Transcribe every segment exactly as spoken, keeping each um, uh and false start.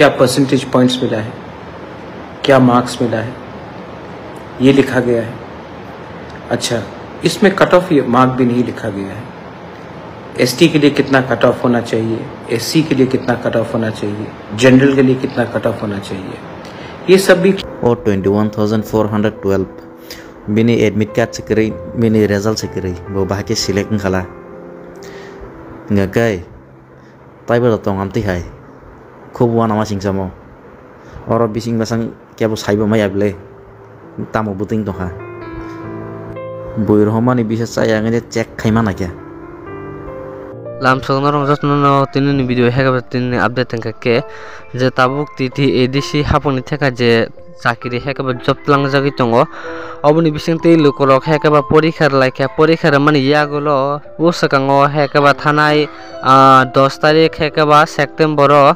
क्या percentage points मिला है, क्या मार्क्स मिला है, ये लिखा गया है। अच्छा, इसमें कट ऑफ मार्क भी नहीं लिखा गया है। एसटी के लिए कितना कट ऑफ होना चाहिए, एससी के लिए कितना कट ऑफ होना चाहिए, जनरल के लिए कितना कट ऑफ होना चाहिए, ये सब भी। O twenty one thousand four hundred twelve, bini admit card se kwrwi, bini result se kwrwi, bo bahai khe select wngkhala. Hingkha khe taibo tong amtwi hai, khub uanama singchamo. Oro bising bwsang kebo saibo maya bwle, tamo bwtwing tongkha. Bui rohormani bisa chaya wngkhe check khaima naikha. Lamsokno rwng jotono no tini ni video hekaba tini ni update wngkha khe je tabuk T T A D C hapungni theka je chakiri hekaba job tlangjagwi tongo. Oboni bisingtwi lukurok hekaba porikha rwlaikha, porikha rwmani yagulo o swkango hekaba thanai, ah, dos tarik hekaba September o,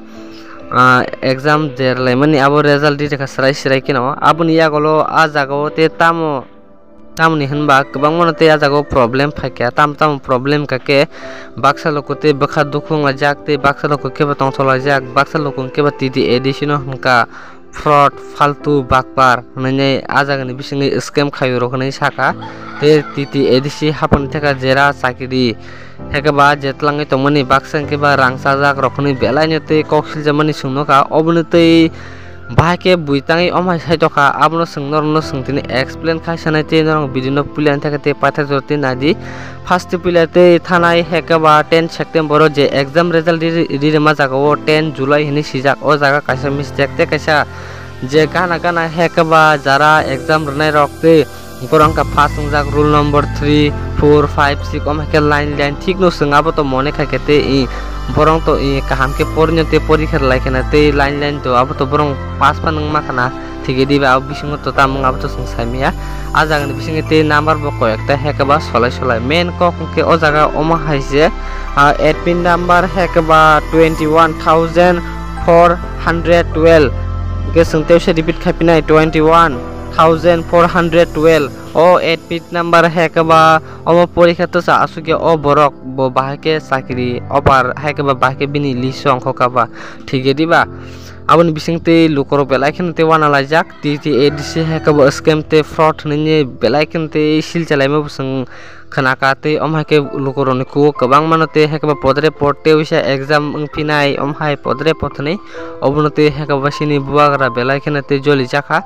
ah, exam je rwlaimani abo result di rwkha swrai swrai kheno. Aboni yagulo ah jagao tei tamo, tamoni hinba kwbangmano tei ah jagao problem phaikha, tam tamo problem kakhe baksa luku tei bwkha dukhu wnglaijak tei baksa luku kebo tongthok laijak, baksa luku kebo T T A D C no hwnkha fraud, faltu, bakpar hwnwi ah jagani bisingwi scam khairok hwnwi sakha. Tei T T A D C hapungni theka jera chakiri hekeba je tlangwi tongmani baksa hwnkhe ba rang chajak rok hwnwi belaino tei kok siljakmani chwng nukha. Oboni tei bahai khe bui tangwi omhai sai tokha, abono chwng norokno chwng tini explain khai sanai tei norok video no puila theka tei paithak jora tei naidi. First puila tei thanai hekeba ten September o je exam result ri-, ri-, ririma jagao ten July hinwi sijak, o jaga kaisa mistake tei kaisa je gana gana hekeba jara exam rwnai rok tei borok wngkha pass wngjak roll number three, four, five, six, omo hai khe line line thik no chwng abo to mone khai khe tei i borok to i kaham khe porino tei porikha rwlai kheno tei line line to abo to borok pass phano wngma khana. Thik diba abo bisingo to tamo wng abo to chwng sai maya. Ah jagani bisingo tei number bo koi ekta hekeba solai solai. Main kok hwnkhe o jaga omo hai se, ah, admit number hekeba twenty one thousand four hundred twelve. Hwnkhe chwng tei se repeat khai pinai twenty one thousand four hundred twelve. O admit number hekeba omo porikha to sa asukya o borok bo bahai khe chakri offer hekeba bahai khe bini list o ongkha ba. Thik diba? Aboni bising tei lukurok belai kheno tei uanalaijak, T T A D C hai khe bo scam tei fraud hwnwi belai kheno tei silchalaima bo chwng khnakha tei omo hai khe lukurokni kugo kwbangmano tei hai khe bo podre pod tei uisa exam wngphinai omo hai podre pod hwnwi obono tei hai khe bo sini bubagra belai kheno tei jolijakha.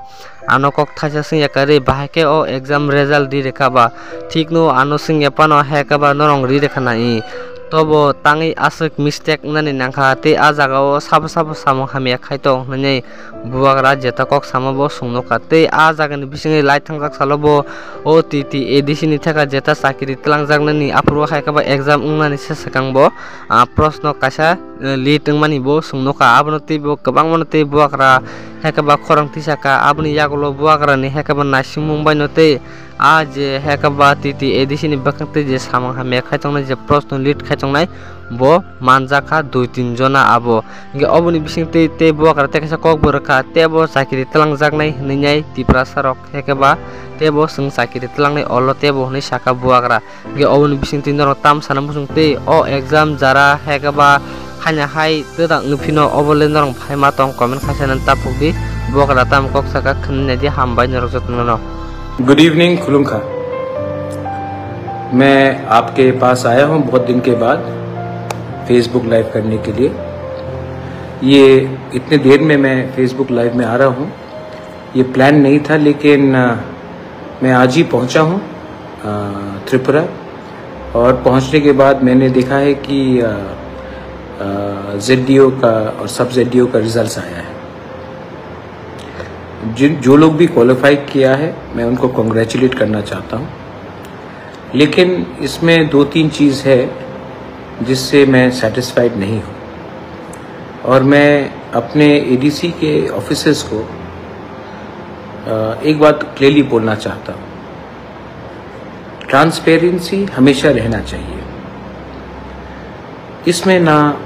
Ano kok thaisa swngya karwi bahai khe o exam result ri rwkha ba, thikno ano swngya phano hai khe ba norok ri rwkha nai. Tobo tangwi aswk mistake wngnani nangkha tei ah jagao sabo sabo samung hamya khai tong hwnwi bubagra jeta kok sama bo swngnokha tei ah jagani bisingni lai thangjak salo bo o T T A D C ni theka jeta chakiri twlangjaknani aphuru hai khe ba exam wngnani se swkang bo, ah, proshno kaisa, eh, lead wngmani bo swngnokha. Abono tei bo kwbangmano tei bubagra hai khe ba khorang tisakha, aboni yagulo bubagrani hai khe ba naisingmung baino tei ah je hai khe ba T T A D C ni bwkhak tei je samung hamya khai tongnai je proshno lead khai tongnai bo manjakha dui tin jona abo. Hingkhe oboni bising tei tei bubagra tei kaisa kok bo rwkha tei bo chakiri twlangjaknai hwnwi nai Tiprasa rok hai khe ba tei bo chwng chakiri twlangnai olo tei bo hwnwi sakha bubagra. Hingkhe oboni bising twi norok tam sana muchung tei o exam jara hai khe ba haina hai twdang wngphino obo le norok phaima tong comment khaisa nang tapuk di. Bubagra tam kok saka khwnwi nai di, hambai norok jotono no. Good evening खुलुमखा। मैं आपके पास आया हूँ बहुत दिन के बाद Facebook live करने के लिए। ये इतने देर में मैं फेसबुक लाइव में आ रहा हूँ, ये प्लान नहीं था, लेकिन, अ, मैं आज ही पहुँचा हूँ, अ, त्रिपुरा। और पहुँचने के बाद मैंने देखा है कि, अ, अ, जेडडीओ का और सब जेडडीओ का रिजल्ट्स आया है। जिन, जो लोग भी क्वालिफाई किया है, मैं उनको कॉन्ग्रेचुलेट करना चाहता हूँ। लेकिन इसमें दो तीन चीज़ है जिससे मैं सेटिस्फाइड नहीं हूँ, और मैं अपने एडीसी के ऑफिसर्स को, अ, एक बात क्लियरली बोलना चाहता हूँ, ट्रांसपेरेंसी हमेशा रहना चाहिए। इसमें ना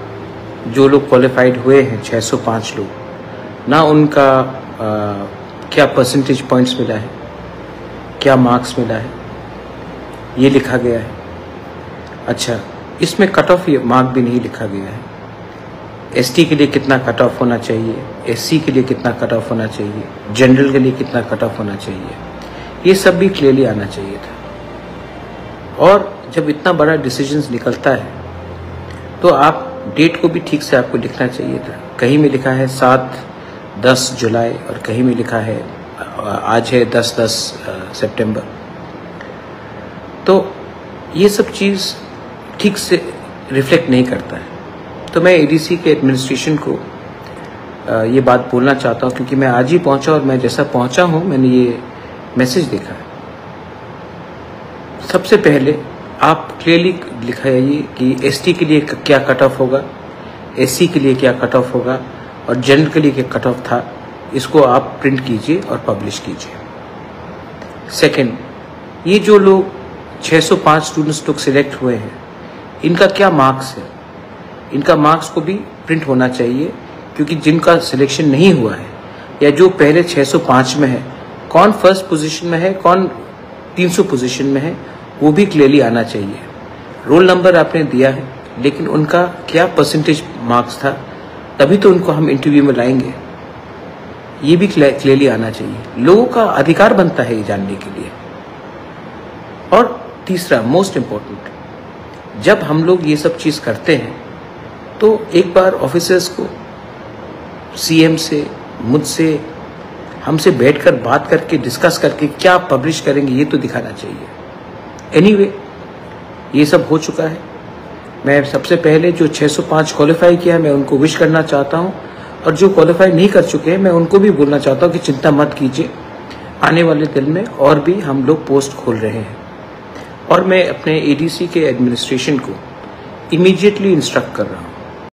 जो लोग क्वालिफाइड हुए हैं, छह सौ पाँच लोग, ना उनका, अ, क्या परसेंटेज पॉइंट्स मिला है, क्या मार्क्स मिला है, ये लिखा गया है। अच्छा, इसमें कट ऑफ मार्क भी नहीं लिखा गया है। एसटी के लिए कितना कट ऑफ होना चाहिए, एससी के लिए कितना कट ऑफ होना चाहिए, जनरल के लिए कितना कट ऑफ होना चाहिए, ये सब भी क्लियरली आना चाहिए था। और जब इतना बड़ा डिसीजंस निकलता है तो आप डेट को भी ठीक से आपको लिखना चाहिए था। कहीं में लिखा है सात दस जुलाई और कहीं में लिखा है अ, आज है दस दस सितंबर। तो ये सब चीज़ ठीक से रिफ्लेक्ट नहीं करता है। तो मैं एडीसी के एडमिनिस्ट्रेशन को अ, ये बात बोलना चाहता हूँ, क्योंकि मैं आज ही पहुँचा और मैं जैसा पहुँचा हूँ, मैंने ये मैसेज देखा है। सबसे पहले आप क्लियरली लिखाइए कि एसटी के लिए क-, क्या कट ऑफ होगा, एससी के लिए क्या कट ऑफ होगा और जनरल के लिए क्या कट ऑफ था, इसको आप प्रिंट कीजिए और पब्लिश कीजिए। सेकंड, ये जो लोग छः सौ पाँच स्टूडेंट्स लोग सिलेक्ट हुए हैं, इनका क्या मार्क्स है, इनका मार्क्स को भी प्रिंट होना चाहिए, क्योंकि जिनका सिलेक्शन नहीं हुआ है या जो पहले छः सौ पाँच में है, कौन फर्स्ट पोजीशन में है, कौन तीन सौ पोजीशन में है, वो भी क्लियरली आना चाहिए। रोल नंबर आपने दिया है, लेकिन उनका क्या परसेंटेज मार्क्स था, तभी तो उनको हम इंटरव्यू में लाएंगे। ये भी क्लियरली आना चाहिए। लोगों का अधिकार बनता है ये जानने के लिए। और तीसरा, मोस्ट इम्पोर्टेंट, जब हम लोग ये सब चीज़ करते हैं तो एक बार ऑफिसर्स को, सीएम से, मुझसे, हमसे बैठकर बात करके, डिस्कस करके क्या पब्लिश करेंगे, ये तो दिखाना चाहिए। एनीवे, ये सब हो चुका है। मैं सबसे पहले जो छः सौ पाँच क्वालिफाई किया है, मैं उनको विश करना चाहता हूँ, और जो क्वालिफाई नहीं कर चुके हैं, मैं उनको भी बोलना चाहता हूँ कि चिंता मत कीजिए, आने वाले दिन में और भी हम लोग पोस्ट खोल रहे हैं। और मैं अपने एडीसी के एडमिनिस्ट्रेशन को इमीडिएटली इंस्ट्रक्ट कर रहा हूँ